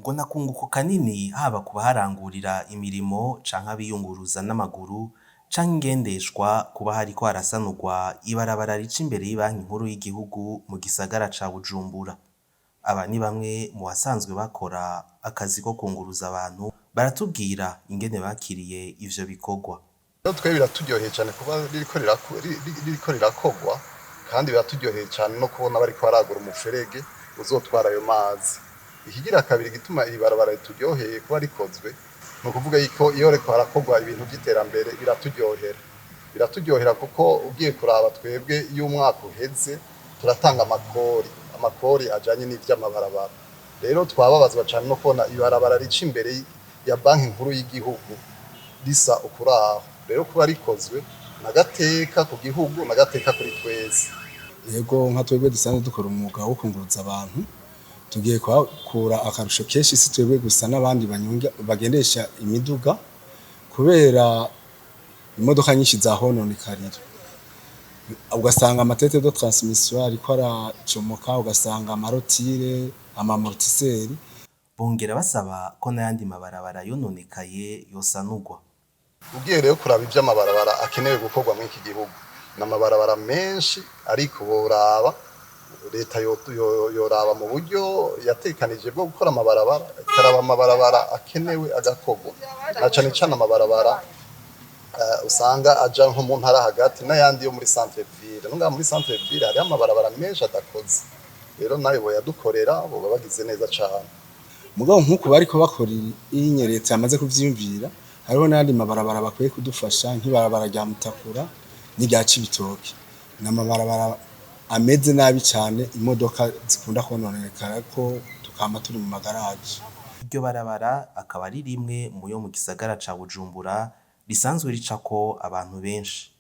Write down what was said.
Ngo nakunguko kanini haba ku baharangurira imirimo canke abiyunguruza n'amaguru canke ingendeshwa kuba hariko harasanurwa ibarabara rica imbere y'ibanki nkuru y'igihugu mu gisagara ca Bujumbura. Aba ni bamwe mu basanzwe bakora akazi ko kunguruza abantu, baratubwira ingene bakiriye ivyo bikorwa. Rero twe biraturyoheye cyane kuba ririko rirakogwa, kandi biraturyoheye cyane no kubona bariko baragura umuferege uzotwara ayo mazi. Ikigira kabiri gituma iri barabara rituryoheye kuba rikozwe, ni ukuvuga yuko iyo riko harakogwa ibintu vy'iterambere biraturyohera. Biraturyohera kuko ugiye kuraba, twebwe iyo umwaka uheze turatanga amakori, amakori ajanye n'ivy'amabarabara. Rero twababazwa cane no kubona ibarabara rica imbere ya Banki Nkuru y'igihugu risa ukuraho. Rero kuba rikozwe nagateka ku gihugu, nagateka kuri twese. Yego, nka twebwe dusanzwe dukora umwuga wo kunguruza abantu, tugiye kuhakura akarusho kenshi. Si twebwe gusa, n'abandi banyonga bagendesha imiduga, kubera imodoka nyinshi zahononekarira, ugasanga ama têtes de transmission ariko aracomoka, ugasanga ama rotules, ama amortisseurs. Bongera basaba ko n'ayandi mabarabara yononekaye yosanurwa. Ugiye rero kuraba ivy'amabarabara akenewe gukorwa muri iki gihugu, ni amabarabara menshi, ariko boraba leta yoraba mu buryo yatekanije bwo gukora amabarabara, ikaraba amabarabara akenewe agakorwa, na cane cane amabarabara usanga aja nko mu ntara hagati n'ayandi yo muri centre ville. No ngaha muri centre ville hariho amabarabara menshi adakoze. Rero nayo boyadukorera boba bagize neza cane. Mugabo nk'uku bariko bakora iyi, leta yamaze kuvyiyumvira, hariho n'ayandi mabarabara bakwiye kudufasha, nk'ibarabara rya Mutakura n'irya Cibitoke. Ni amabarabara ameze nabi cane, imodoka zikunda kononekara ko tukama turi mu magaraje. Iryo barabara akaba ari rimwe mu yo mu gisagara ca Bujumbura risanzwe ricako abantu benshi.